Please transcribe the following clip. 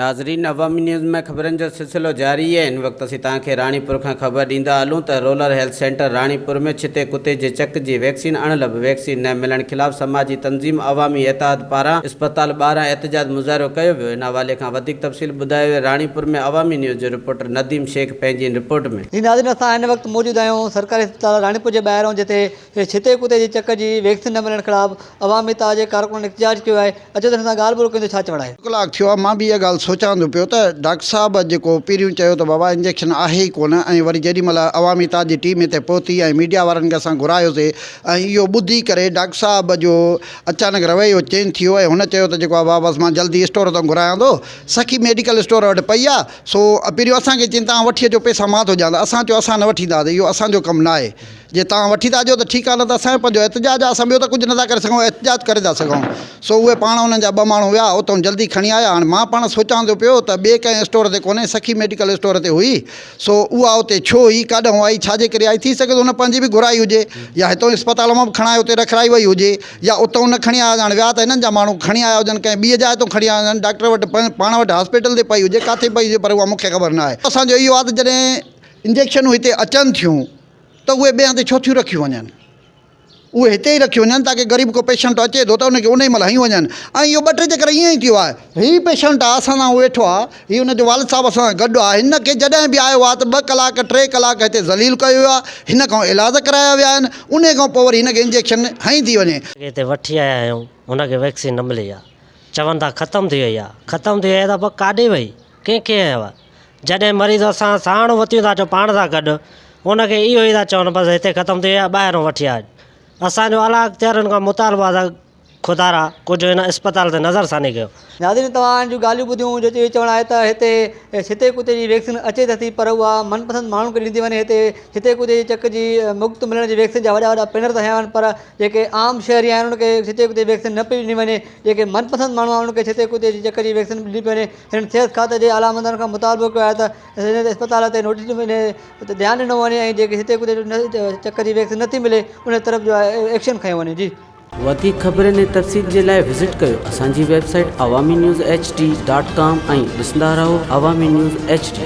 ناظرين عوامي نيوز ۾ خبرن جو سلسلو جاري آهي هن وقت اسين توهان کي راڻيپور کان خبر ڏيندا هلون ته رولر هيلٿ سينٽر راڻيپور ۾ ڇتي ڪتي جي چڪ جي ويڪسين اڻلڀ ويڪسين نه ملڻ خلاف سماجي تنظيم عوامي اتحاد پاران اسپتال ٻاهران احتجاج مظاهرو ڪيو ويو ان حوالي کان وڌيڪ تفصيل ٻڌايو ويو راڻيپور ۾ عوامي نيوز جو رپورٽر نديم شيخ پنهنجي هن رپورٽ ۾. جي ناظرين اسان هن وقت موجود آهيون سرڪاري اسپتال راڻيپور جي ٻاهران جتي ڇتي ڪتي جي چڪ جي ويڪسين نه ملڻ خلاف عوامي اتحاد جي ڪارڪنن احتجاج ڪيو آهي، اچو ته هن سان ڳالهه ٻولهه ڪيون ته ڇا چوڻ آهي. ڪلاڪ ٿيو آهي مان به اها ڳالهه سوچان ٿو پيو ته ڊاڪٽر صاحب جيڪو پهريون چيو ته بابا انجيڪشن آهي ئي ڪونه ۽ وري جيڏي مهل عوامي اتحاد جي ٽيم هتي پهتي ۽ ميڊيا وارن کي اسان گهرايوسي ۽ اهو ٻڌي ڪري ڊاڪٽر صاحب جو اچانڪ رويو چينج ٿي ويو ۽ هن چيو ته جيڪو آهي بابا بس مان جلدي اسٽور تان گهرايان ٿو سخي ميڊيڪل اسٽور وٽ پئي آهي سو پهريون اسان کي چين توهان وٺي اچو پئسا مان ٿو ڏيان ته اسان چيو اسان نه وٺينداسين اهو اسان جو ڪم نه آهي جي توهان وٺي ٿا اچو ته ٺيڪ آهي نه ته اسان جو پنهنجو احتجاج آهي اسان ٻيو ته ڪجهه نٿا ڪري سگهون احتجاج ڪري ٿا سگهون سو اهي پاڻ انهن جا ٻه ماڻهو ويا اتان جلدي کڻي آيا هاڻي مان پاڻ سوچان ٿو پيو ته ٻئي ڪنهن اسٽور تي ڪونهي سخي ميڊيڪل اسٽور تي هئي سو اها اتي ڇو هئي ڪاڏهون آئي ڇا جي ڪري آئي ٿي سگهي ٿو هن پنهنجي به گهرائي هجي يا هتان اسپتال مان به کڻائي اتي رکرائي وئي هجي يا اتان نه کڻي آيا هاڻي ويا ته هنن جا ماڻهو کڻي آيا هجن ڪنهن ٻي جاء تان کڻي آيا هجن ڊاڪٽر وٽ پاڻ وٽ هاسپيٽل تي پئي هجي ڪاٿي پئي هجي پر اها مون کي خبر نه آهي اسان جو اهو آهي ته جڏهن انجيڪشنون هتي اچن ٿيون ته اهي ٻئي هنڌ ڇو ٿيون رکيون وڃن؟ اهي هتي ئي رکيون وڃن تاڪه غريب ڪو پيشنٽ اچي ٿو ته ان کي انهي مهل هنيون وڃن ۽ اهو ٻه ٽي چڪر ائين ئي ٿيو آهي. هي پيشنٽ آهي اسان سان ويٺو آهي هي ان جو والد صاحب اسان سان گڏ آهي هن کي جڏهن به آيو آهي ته ٻه ڪلاڪ ٽي ڪلاڪ هتي ذليل ڪيو ويو آهي هن کان علاج ڪرايا ويا آهن انهي کان پوء وري هن کي انجيڪشن هنئي ٿي وڃي. کي هتي وٺي آيا آهيون هن کي ويڪسين نه ملي آهي چون ٿا ختم ٿي وئي آهي ختم ٿي وئي آهي ته پوء ڪاڏي وئي ڪنهن کي هنيو جڏهن مريض اسان ساڻ وتيون ٿا اچون پاڻ سان گڏ ان کي اهو ئي ٿا چون بس هتي ختم ٿي ويو آهي ٻاهرون وٺي آ اسان جو اعليٰ اختيارين کان مطالبو آهي ته خدارا ڪجهه هن اسپتال تي نظر ثاني ڪيو. ناظرين توهان جون ڳالهيون ٻڌيون جو اهو چوڻ آهي ته هتي ڇتي ڪتي جي ويڪسين اچي ته ٿي پر اها من پسند ماڻهن کي ڏني ٿي وڃي هتي ڇتي ڪتي جي چڪ جي مفت ملڻ جي ويڪسين جا وڏا وڏا پينر ته هنيا وڃن پر جيڪي عام شهري آهن انهن کي ڇتي ڪتي جي ويڪسين نه پئي ڏني وڃي جيڪي من پسند ماڻهو آهن انهن کي ڇتي ڪتي جي چڪ جي ويڪسين ڏني پئي وڃي هنن صحت کاتي جي اعليٰ عملدارن کان مطالبو ڪيو آهي ته هن اسپتال تي نوٽيس ڏنو ڌيان ڏنو وڃي ۽ جيڪي هتي ڪتي چڪ جي ويڪسين نٿي ملي ان طرف جو آهي ايڪشن کنيو وڃي جي. وڌيڪ خبرن ۽ تفصيل جي لاء وزٽ ڪيو اسان جي website Awami news H D dot com ۽ ڏسندا رهو عوامي نيوز ايڇ ڊي.